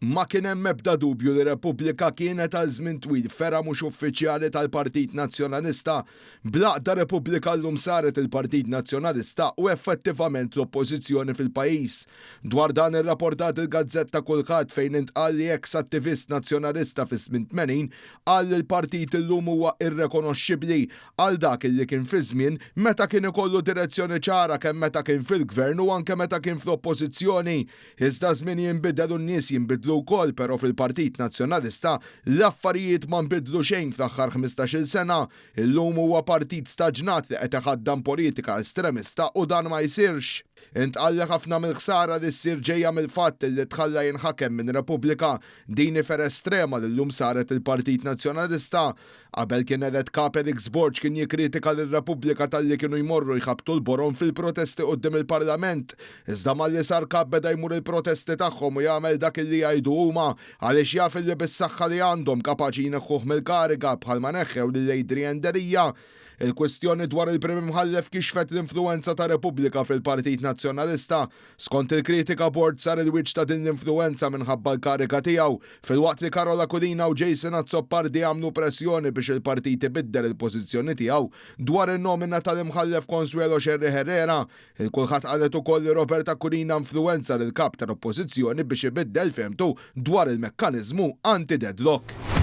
Ma kien hemm ebda dubju li Repubblika kienet għal żmien twil fergħa mhux uffiċjali tal-Partit Nazzjonalista. Bl-għaqda Repubblika llum saret il-Partit Nazzjonalista u effettivament l-Oppożizzjoni fil-pajjiż. Dwar dan irraportat il-gazzetta Kulħadd fejn intqal li eks attivist Nazzjonalista fis-snin 80 qal li l-partit illum huwa irrekonoxxibbli għal dak illi kien fi żmien meta kien ikollu direzzjoni ċara kemm meta kien fil-Gvern u anke meta kien fl-Oppożizzjoni. Iżda ż-żmien jinbidel u n-nies jinbidlu wkoll però fil-Partit Nazzjonalista l-affarijiet ma nbidlu xejn fl-aħħar 15-il sena. Illum huwa partit staġnat li qed iħaddan politika estremista u dan ma jsirx. Intqal li ħafna mill-ħsara li ssir ġejja mill-fatt li tħalla jinħakem minn Repubblika. Din hi fergħa estrema li llum saret il-Partit Nazzjonalista. Qabel kien elett Kap Alex Borg kien jikkritika lil Repubblika talli kienu jmorru jħabbtu l-borom fil-protesti quddiem il-Parlament. Iżda malli sar Kap beda jmur il-protesti tagħhom u jagħmel dak illi jgħidu huma għaliex jaf illi bis-saħħa li għandhom kapaċi jneħħuh mill-kariga bħalma neħħew lil Adrian Delia. Il-kwistjoni dwar il-Prim Imħallef kixfet l-influwenza ta' Repubblika fil-Partit Nazzjonalista. Skont il-kritika Borg sar il-wiċċ ta' din l-influwenza minħabba l-kariga tiegħu, filwaqt li Karol Aquilina u Jason Azzopardi għamlu pressjoni biex il-partit ibiddel il-pożizzjoni tiegħu dwar in-nomina tal-Imħallef Consuelo Scerri Herrera. Il-Kulħadd qalet ukoll li Robert Aquilina influwenza lill-Kap tal-Oppożizzjoni biex ibiddel fehmtu dwar il-mekkaniżmu anti-deadlock.